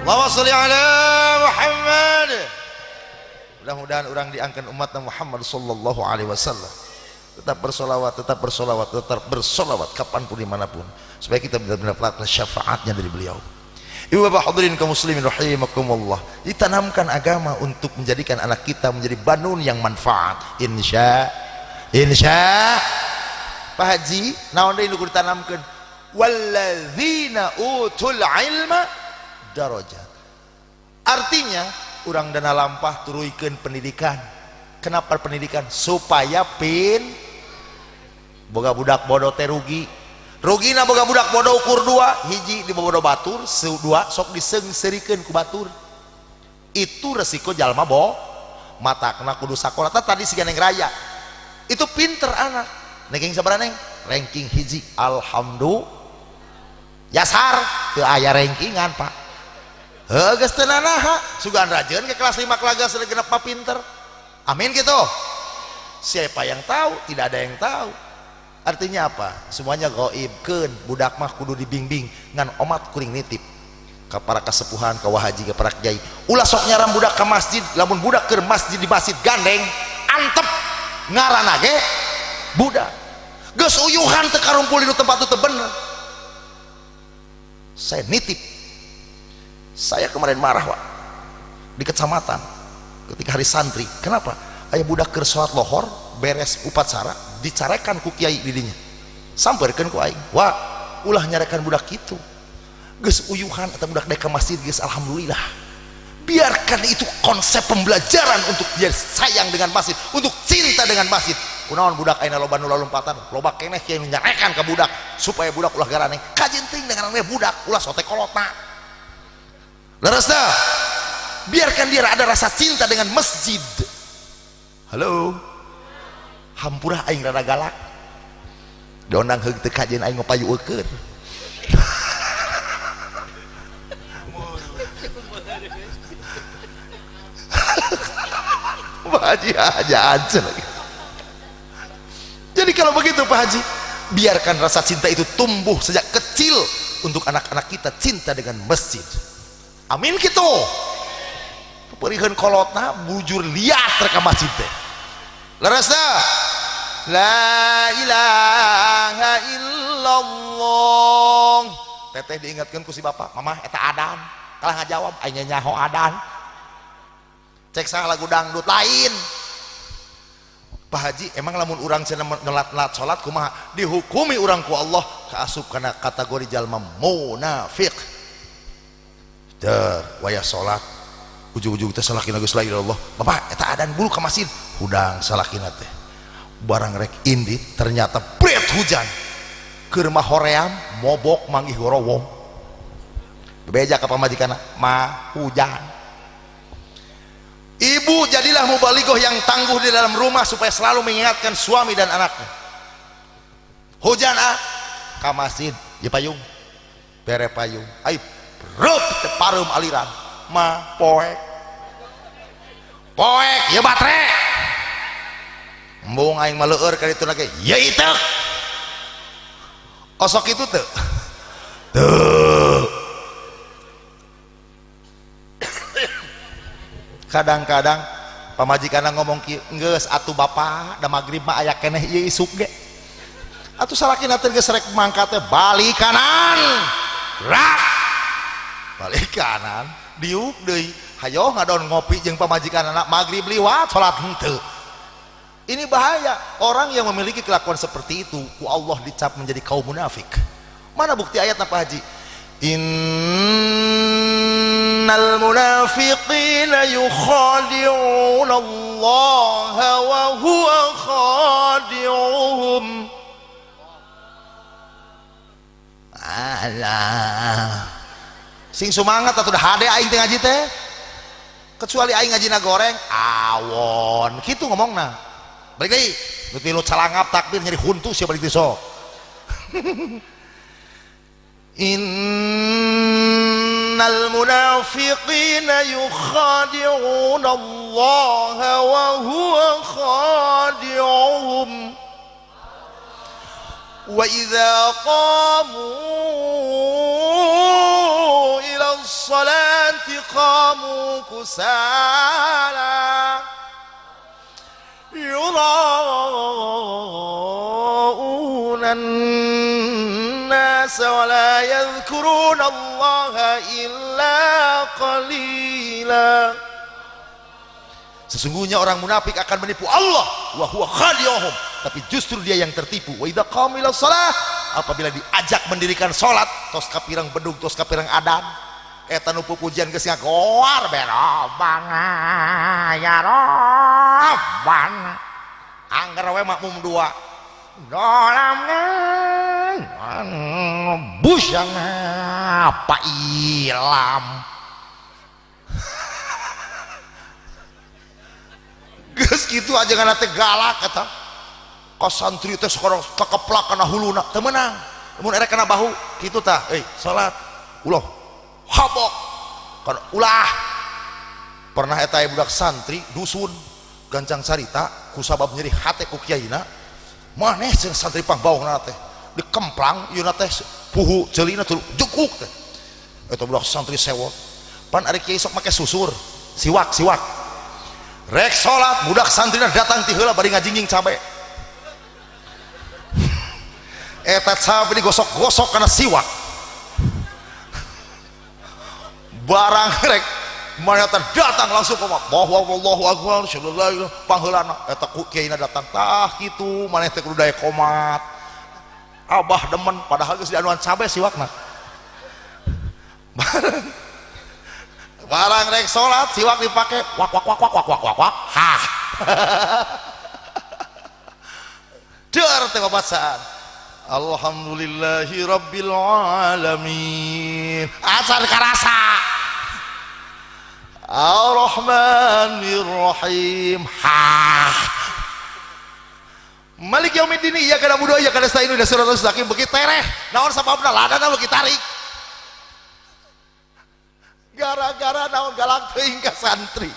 Allahumma sholli ala Muhammad. Mudah-mudahan orang diangkat umat Muhammad sallallahu alaihi wasallam. Tetap bersolawat, tetap bersolawat, tetap bersolawat kapanpun, dimanapun, supaya kita benar-benar mendapatkan syafaatnya dari beliau. Ibu bapak hadirin kaum muslimin rahimakumullah, ditanamkan agama untuk menjadikan anak kita menjadi banun yang manfaat. Insya insya Pak Haji, naon deui nu ditanamkeun? Walladzina utul ilma darajat. Artinya urang dana lampah turuykeun pendidikan. Kenapa pendidikan? Supaya pin boga budak bodoh teh rugi. Rugina boga budak bodoh ukur dua, hiji di bodoh batur, dua sok diseungseurikeun ku batur. Itu resiko jalma bo matakna kudu sakola. Tah tadi si Neng Raya itu pinter anak. Ranking sabaraha, Neng? Ranking hiji. Alhamdulillah. Jasar teu aya rankingan, Pak. Heuh, geus teu nanaha, sugan rajeun ke kelas 5 kelas genep mah pinter. Amin gitu. Siapa yang tahu? Tidak ada yang tahu. Artinya apa? Semuanya goib. Keun budak mah kudu dibimbing, ngan omat kuring nitip ka para kasepuhan, ka haji, ka para kiai, ulah sok nyaram budak ke masjid. Lamun budak ke masjid, di masjid gandeng antep, ngaranna ge budak geus uyuhan teu karumpul di tempat itu teu bener. Saya nitip. Saya kemarin marah, Pak, di kecamatan ketika hari santri. Kenapa? Aya budak keur salat lohor, beres upacara dicarekan ku kiai didinya, samperkeun ku aing, "Wah, ulah nyarekan budak kitu, geus uyuhan atau budak dek ka masjid geus alhamdulillah." Biarkan itu konsep pembelajaran untuk dia sayang dengan masjid, untuk cinta dengan masjid. Kunaon budak ayeuna loba nu lompatan? Loba keneh kiai nu nyarekan ke budak supaya budak ulah garaneng. Kajeun teuing dengan budak ulah sote kolotna. Leres dah. Biarkan dia ada rasa cinta dengan masjid. Halo, hampura aing rada galak, diondang heug teu kajeun aing ngapayu eukeun. Pak Haji aja aja lagi. Jadi kalau begitu, Pak Haji, biarkan rasa cinta itu tumbuh sejak kecil untuk anak-anak kita cinta dengan masjid. Amin gitu. Peperiheun kolotna bujur liat rek ka masjid teh. Leres teh? La ilaha illallah. Teteh diingatkan ku si bapak, "Mama, eta adan." Kalah ngajawab, aing nyaho adan. Cek salah lagu dangdut lain. Pak Haji, emang lamun urang cenah ngelat-ngelat salat kumaha? Dihukumi urang ku Allah kaasup kana kategori jalma munafik. Der, wayah salat ujug-ujug teh salakina geus la ilaha illallah. "Bapak, eta adan, buru ka masjid." Hudang salakina teh. Barang rek indit ternyata bret hujan. Keur mah hoream mobok manggih gorowong. Bebeja ka pamajikanna, "Ma, hujan." Ibu, jadilah mubalighah yang tangguh di dalam rumah supaya selalu mengingatkan suami dan anaknya. "Hujan ah, ka masjid, ya payung." Bere payung. Ai rup teh pareum aliran. "Ma, poek." "Poek, ya batre." Embung aing mah leueur ka ditu lagi. Ya iteuk. Osok itu teu. Teu. Kadang-kadang pamajikanna ngomong kieu, "Geus atuh bapak, da magrib mah aya keneh ieu isuk ge." Atuh salakina teh geus rek mangkat teh balik kanan. Rak. Balik kanan, diuk deui. Hayo ngadon ngopi jeung pamajikanana, magrib liwat salat henteu. Ini bahaya. Orang yang memiliki kelakuan seperti itu ku Allah dicap menjadi kaum munafik. Mana bukti ayatna, Pak Haji? Innal munafiqina yukhadi'una Allah wa huwa khadi'uhum. Alah. Sing semangat atuh, dah hade aing teh ngaji teh. Kecuali aing ngajina goreng, awon kitu ngomongna. Balik deui, nu tilu calangap takbir nyeri huntu sia, balik deui sok. Innal munafiqina yukhadi'una Allah wa huwa khadi'uhum wa idza qamu ila salati qamu kusala yura'una an-nasa wa la yadhkuruna Allah illa qalila. Sesungguhnya orang munafik akan menipu Allah, wa huwa khadi'uhum, tapi justru dia yang tertipu. Wa idza qamu ila shalah, apabila diajak mendirikan salat, tos kapirang bedug, tos kapirang adan, eta nu pupujian geus ngagoar berobana ya Robbana. Angger we makmum dua. Dolamna busyana apa ilam. Geus kitu aja ngana teh galak eta. Ka santri teh sekarang kakeplak kana huluna teu meunang. Mun erek kana bahu kitu tah, euy salat ulah habok. Kana ulah. Pernah eta aya budak santri dusun gancang carita ku sabab nyeri hate ku kiaina. Maneh cenah santri pangbaongna teh dikemplang ieuna teh puhu ceulina jukuk teh. Eta budak santri sewot. Pan ari kiai sok make susur, siwak-siwak. Rek salat budak santrina datang ti heula bari ngajingjing cabe. Eta cabe digosok-gosok kana siwak. Barang rek manehna datang langsung kumaha? Allahu akbar, sallallahu pangheulana eta ku kiaina datang tah kitu maneh teh kudu daek komat. Abah demen padahal geus dianuan cabe siwakna. Barang rek salat siwak dipake wak wak wak wak wak wak wak wak hah. Deur teh babacaan. Alhamdulillahi rabbil alamin. Acan karasa. Ar-Rahmanir Rahim. Hah. Malik yaumiddin iyyaka na'budu wa iyyaka nasta'in ihdinas siratal mustaqim beuki tereh. Naon sababna ladana beuki tarik. Gara-gara naon galak teuing ka santri.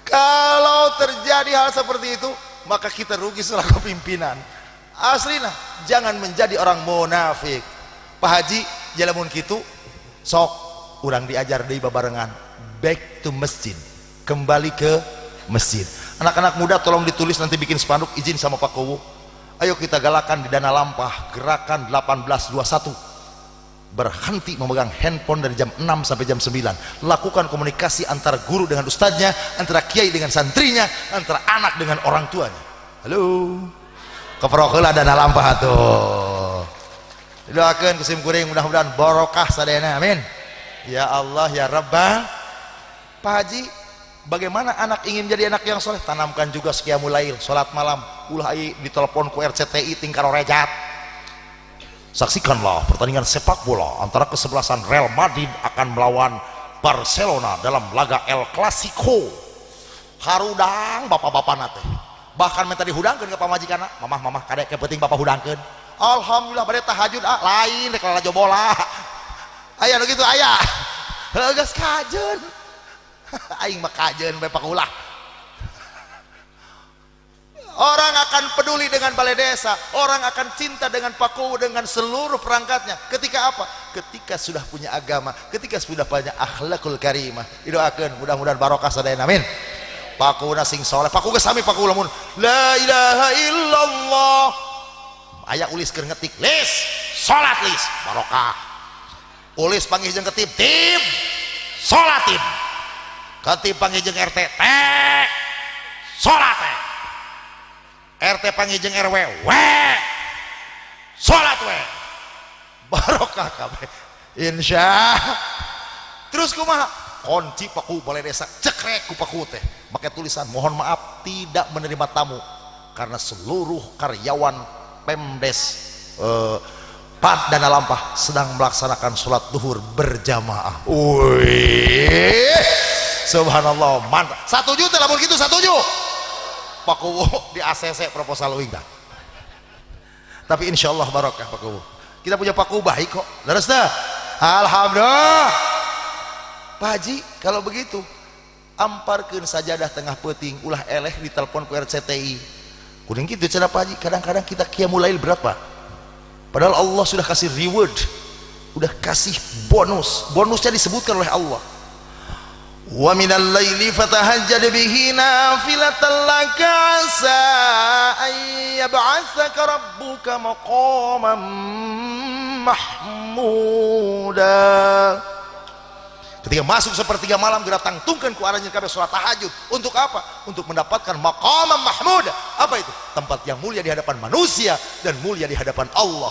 Kalau terjadi hal seperti itu, maka kita rugi selaku pimpinan. Aslina, jangan menjadi orang munafik. Pak Haji, jalamun kitu sok urang diajar deui babarengan. Back to masjid, kembali ke masjid. Anak-anak muda tolong ditulis nanti bikin spanduk, izin sama Pak Kuwu. Ayo kita galakan di Dana Lampah gerakan 1821. Berhenti memegang handphone dari jam 6 sampai jam 9. Lakukan komunikasi antara guru dengan ustadznya, antara kiai dengan santrinya, antara anak dengan orang tuanya. Halo. Keprok heula Dana Lampah atuh. Didoakeun ku sim kuring mudah-mudahan barokah sadayana. Amin. Ya Allah ya Rabbal. Pak Haji, bagaimana anak ingin menjadi anak yang soleh? Tanamkan juga qiyamul lail, salat malam. Ulah ai ditelepon ku RCTI tingkar rejat. Saksikanlah pertandingan sepak bola antara kesebelasan Real Madrid akan melawan Barcelona dalam laga El Clasico. Harudang bapak-bapana teh. Bahkan minta dihudangkeun ka pamajikanna, mamah-mamah kadek ke penting bapak hudangkeun. Alhamdulillah bade tahajud ah lain rek lalajo bola. Aya nu kitu aya. Heuh geus kajeun. Aing mah kajeun bae pakulah. Orang akan peduli dengan balai desa, orang akan cinta dengan Pak Kuwu dengan seluruh perangkatnya. Ketika apa? Ketika sudah punya agama, ketika sudah punya akhlakul karimah. Didoakeun mudah-mudahan barokah sadayana. Amin. Pak Kuwu sing soleh, Pak Kuwu geus sami Pak Kuwu lamun la ilaha illallah. Aya ulis keur ngetik, lis, salat lis, barokah. Ulis panggih jeung ketip, tib, salat tib. Ketip panggih jeung RT, T, salat teh. RT panggih jeung RW, W, salat W, barokah kabeh insya. Terus kumaha kunci Paku balai desa cekrek ku Paku teh make tulisan mohon maaf tidak menerima tamu karena seluruh karyawan Pemdes Pad Dana Lampah sedang melaksanakan sholat duhur berjamaah. Wih, subhanallah, mantap. 1 juta lamun gitu 1 juta. Pak Kuwu di ACC proposal uing dah. Tapi insya Allah barokah Pak Kuwu. Kita punya Pak Kuwu baik kok. Leres dah. Alhamdulillah. Pak Haji, kalau begitu amparkeun sajadah tengah peuting ulah eleh ditelepon ku RCTI. Kuning kitu cenah Pak Haji, kadang-kadang kita qiyamul lail berat Pak. Padahal Allah sudah kasih reward. Udah kasih bonus. Bonusnya disebutkan oleh Allah. Wa minal laili fatahajjad bihi nafilatan laka asa ay yab'atsaka rabbuka maqaman mahmuda. Ketika masuk sepertiga malam geura tangtungkeun ku aranjeun kabeh salat tahajud. Untuk apa? Untuk mendapatkan maqaman mahmuda. Apa itu? Tempat yang mulia di hadapan manusia dan mulia di hadapan Allah.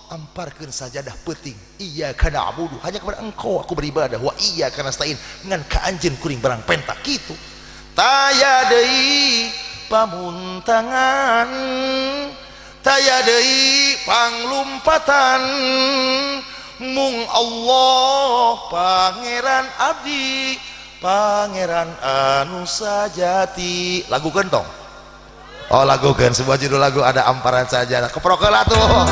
Amparkeun sajadah peuting. Iyyaka na'budu, hanya kepada engkau aku beribadah, wa iyyaka nasta'in, ngan ka anjeun kuring barang penta kitu. Taya deui pamuntangan, taya deui panglumpatan, mung Allah pangeran abdi, pangeran anu sajati. Lagu gentong. Oh, lagukeun sebuah judul lagu, ada amparan sajadah. Keprok heula tuh.